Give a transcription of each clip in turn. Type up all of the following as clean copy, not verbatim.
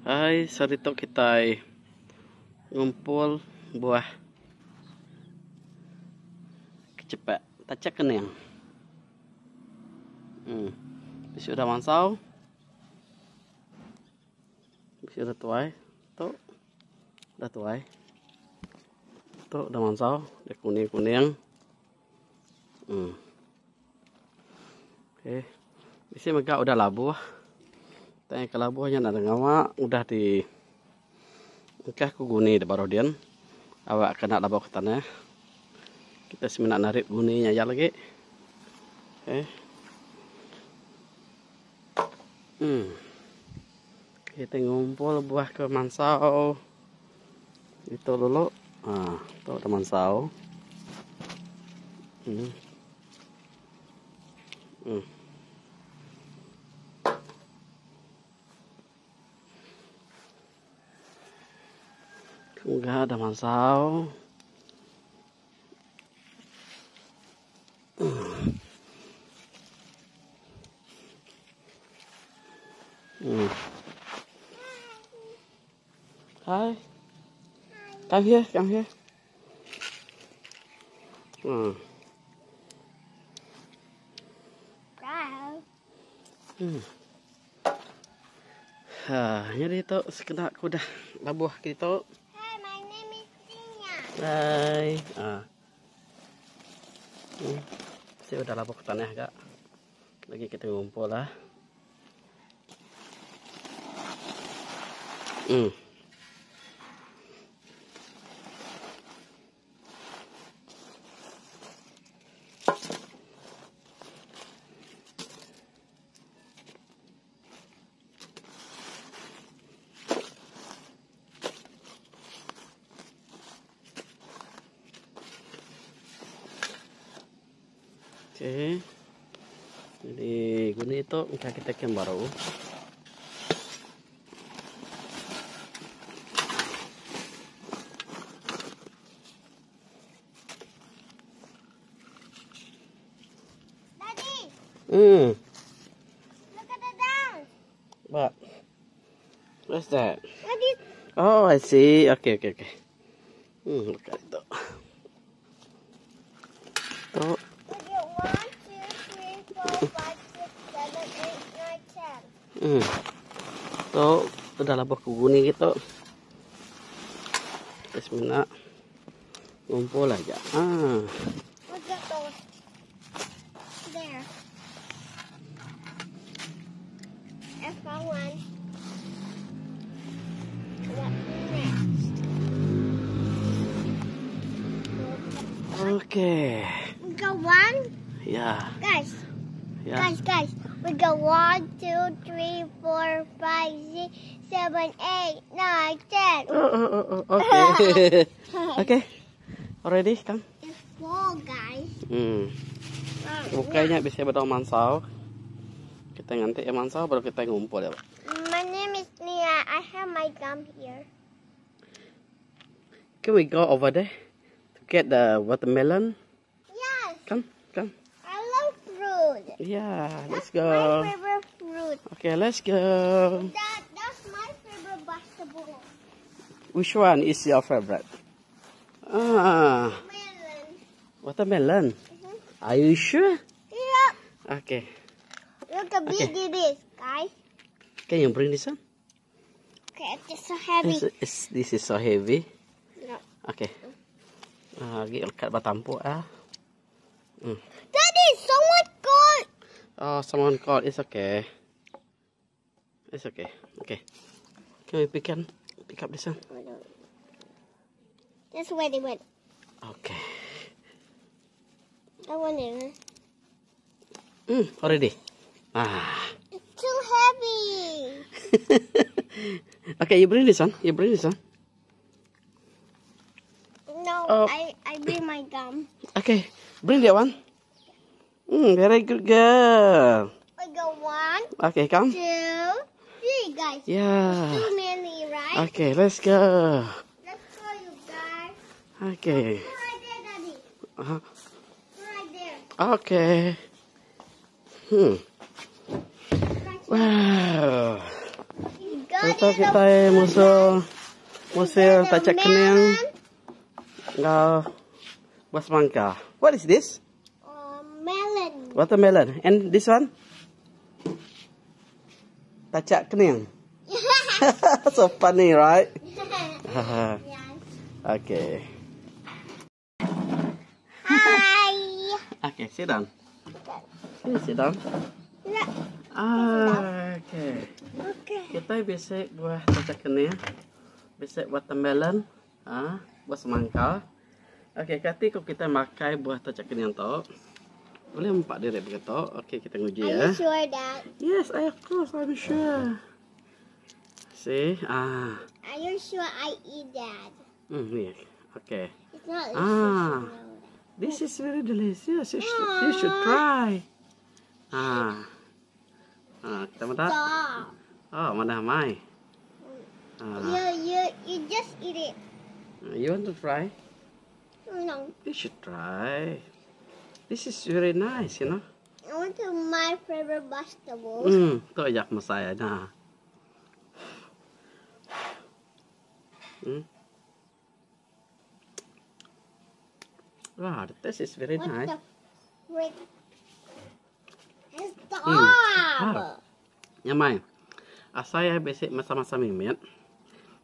Hai saritu kitai ngumpul buah kechepak tacha kening. Uhh bisi udah mansau bisi udah tuai tu udah tuai tu udah mansau udah kuning kuning. Uhh. Okay. Bisi mega udah labuh. Tang ke labuh nya nadai ngawa udah di engkah ku guni da baruh din. Awak ke enda labuh ke tanah. Kita semina narit guni nya aja lagi. Okay. Hmm. Kita ngumpul buah ke mansau. Itu dulu. Ha, tu dah mansau. Hmm. Hmm. Udah dah mansau. Hmm. Hi. Come here, come here. Hmm. Hmm. Ha, jadi tu sekena aku dah labuh kitu. Hi, my name is Tina. Hai. Ah. Hmm. Saya udah labuh ke tanah gak. Lagi kita ngumpul lah. Hmm. Okay. Jadi guna itu engkau kita kem baru. Daddy. Hmm. Look at the dance. What? What's that? What is Oh, I see. Okay, okay, okay. Hmm, look at it. Tu. Look at 1, 2, 3, 4, 5, 6, 7, 8, 9, 10. Hmm. Tu, udah labuh ke guni gitu. Terus mina ngumpul aja. Ah. Look at those. There. I found one. What's next? Okay. We got one. Ya. Guys, Ya. guys, guys. We got 1, 2, 3, 4, 5, 6, 7, 8, 9, 10. Oh, oh, oh, oh. Okay. okay. Already, come. It's full, guys. Hmm. Bukainya bisa bedau mansau. Kita nganti ya mansau baru kita ngumpul ya, Pak. My name is Nia. I have my gum here. Can we go over there to get the watermelon? Yes, Come, come. I love fruit. Yeah, let's That's my go. favorite fruit. Okay, let's go. That's my favorite vegetable. Which one is your favorite? Ah, Melon. watermelon. Mhm. Are you sure? Yep. Okay. Look how big Okay. it is, guys. Can you bring this one? Okay, it's so heavy. This is so heavy. No. Okay. Ah, lagi lekat batampuk ah. Daddy, someone called. Oh, someone called. It's okay. It's okay. Okay. Can we pick up this one? That's where they went. Okay. I want it. Already. Ah. It's too heavy. Okay, you bring this one. You bring this one. No, Oh. I bring my gum. Okay, bring that one. Very good girl. We go 1, Okay, come. 2, 3, guys. Yeah. Too many, right? Okay, let's go. Let's go, you guys. Okay. Go right there, Daddy. Uh-huh. Go right there. Okay. Wow. You go. Serta kitai musuh musil tacak kening enggau buah semangka. What is this? Uh, melon. Watermelon. And this one? Tacak kening. so funny, right? yes. Okay. Hi. Okay, sit down. Okay, sit down. Ah, okay. Okay. Kita bisa buah tacak kening. Bisa watermelon, ah, buah semangka. Okay, kati ko kita makai buah tacak kening tu. Boleh empak diri begitu. Okay, kita nguji Are ya. you sure that? Yes, I of course I'm sure. See? Ah. Are you sure I eat that? Yeah. Okay. It's not Ah. delicious. you know. This is very delicious. You should try. Ah. Ah, kita mana? Stop. Oh, mana mai? Ah. You just eat it. You want to try? No. You should try. This is very nice, you know. I want to my favorite vegetable. Tu ajak masaya na. Wow, the taste is very What nice. the frick? Stop. Ah. Nyamai. Asai ya basic masa-masa mimit.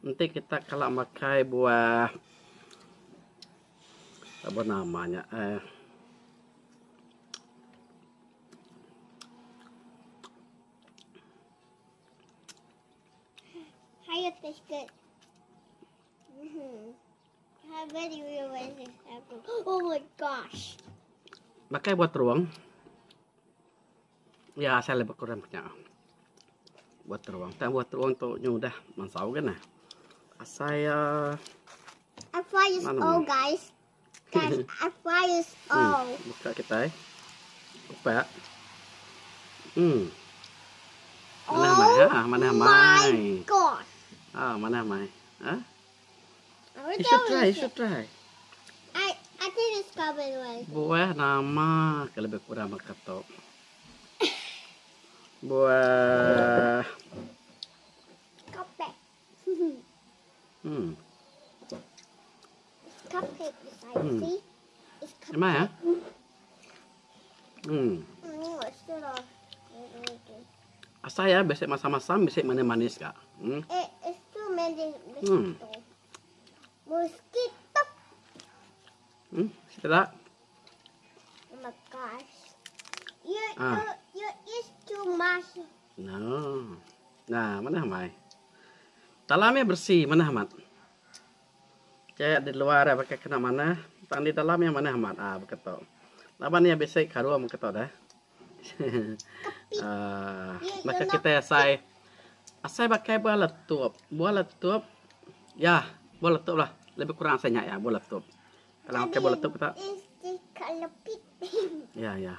Nanti kita kalau makai buah apa namanya? How you taste good? How very real is apple? Oh my gosh. Makai buah teruang. Ya, saya lebih kurang punya. Buah teruang. Tak buah teruang tu nyudah mansau kan nah. Saya I fry is Mana all, ni? guys. Guys, I fry is all. Buka kita eh. Buka. Mana Oh mai? Ha, mana my mai? gosh. Ah, mana mai? Ha? I want You should to try, you should try. I think it's covered one. Buah nama ke lebih kurang berketuk. Buah. Cupcake. It's cupcake inside. See? It's cupcake. Am I, huh? It's still off. Asal ya, besek masam-masam, besek manis-manis kak. It's too many mosquito. Mosquito. Setelah. Oh my gosh. You eat too much. No. Nah, mana mai? Dalamnya bersih, mana amat? Kayak di luar ya, pakai kena mana? Tang di dalamnya mana amat? Ah, begitu. Laban ya besek karua begitu dah. Maka kita asai pakai buah letup. Buah letup. Ya, buah letup lah. Lebih kurang asainya ya, buah letup. Kalau pakai buah letup kita. Ya, ya.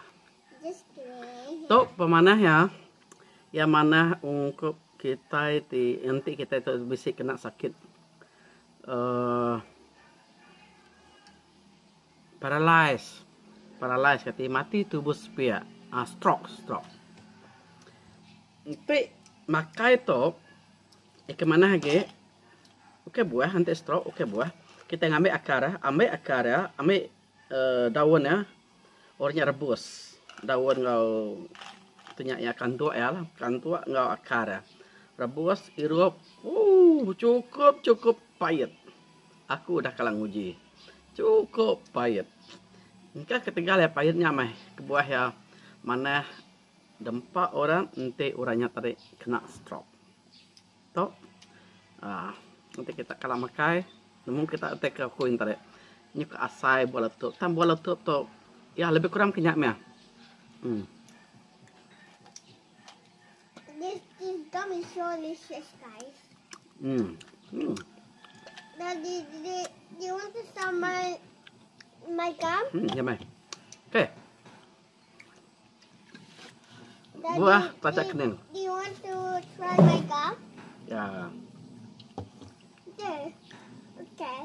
Tok pemanah ya. Yang mana ungkup kita di nanti kita itu bisa kena sakit. Paralyze. Paralyze kata mati tubuh sepia. Stroke, stroke. Nanti makai tu ke mana lagi? Okey buah nanti stroke, okey buah. Kita ngambil akar, ambil akar ya, ambil daun ya. Orangnya rebus. Daun ngau tunyak ya kantuk ya lah, kantuk ngau akar ya. Rebus irup. Cukup pahit. Aku dah kalang uji. Cukup pahit. Engkau ketinggal ya pahitnya meh kebuah ya. Mana dempak orang nanti orangnya tadi kena stroke. Tok. Nanti kita kalau makai, nemu kita tek ke kuin tadi. Ni ke asai bola letup. Tam bola letup tu ya lebih kurang kenyak meh. This gum is so delicious, guys. Daddy, do you want to start my gum? Ya mai. Okay. Daddy, Buah pacak kening. Do you want to try my gum? Ya. There. Okay.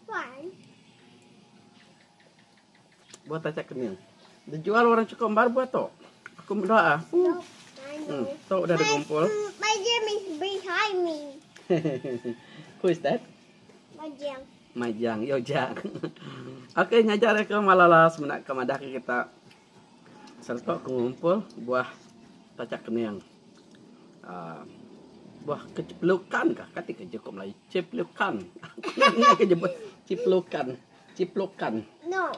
Fine. Buah pacak kening. Dijual orang cukup baru buah tu. Aku berdoa. No, mine. Hmm, tu udah digumpul. My jam is behind me. Who is that? My jam. My jang, yo jang. Okey, ngajar ke malala semina ke madah ke kita. Serta ke ngumpul buah tacak kening. Uh, buah keceplukan kah? Kati ke jaku Melayu? Ceplukan. Aku ke nyebut ciplukan. Ciplukan. No.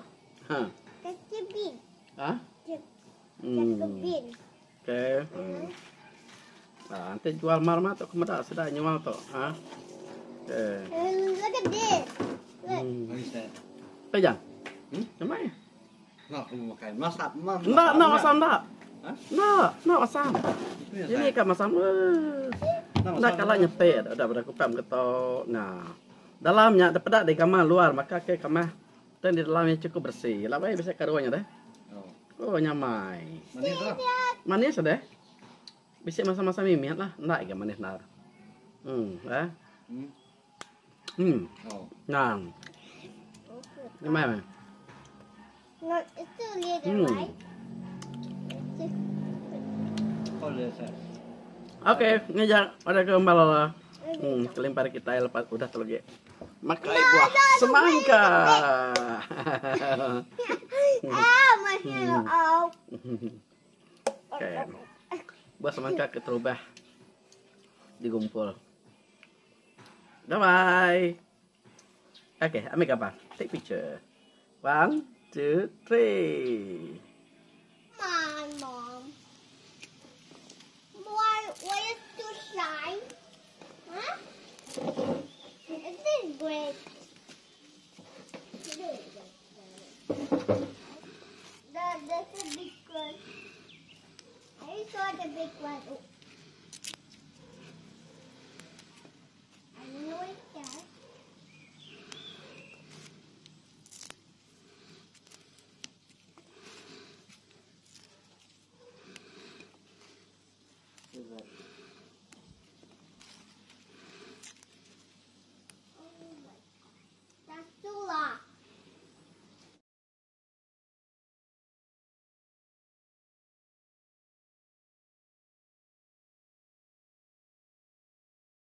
Ha. Kecipin. Ha? Hmm. Okey. Hmm. Ha, nanti jual mar-mar tu kemedak sudah nyual tu. Ha. Okey. Look at this. Look. Hmm. What is that? Pejang. Hmm? Nyamai. Nak aku makan. Masak. Ma, Nak, nak masam tak? Ha? Nak, nak masam. Ini kan masam. Nak Nak kalau nyetik dah pada kupam ketok. Nah. Dalamnya dapat di kamar luar maka ke kamar dan di dalamnya cukup bersih. Lah baik bisa karuanya deh. Oh. Oh nyamai. Manis lah. Manis deh. Bisa masa-masa mimiat lah. Nak ke manis nar. Eh. Oh. Nah. Nyamai meh. No, it's too little, right? Oh, lihat. Okey, ngejak pada ke malala. Kelempar kita lepas udah teluge. Makai buah semangka. Ah, my hair out. Okey. Buah semangka keterubah digumpul. Bye bye. Okey, ambil gambar. Take picture. 1, 2, 3. My mom. Why is too shy? Huh? This is great. That's a big one. I saw the big one. Oh. I know it does.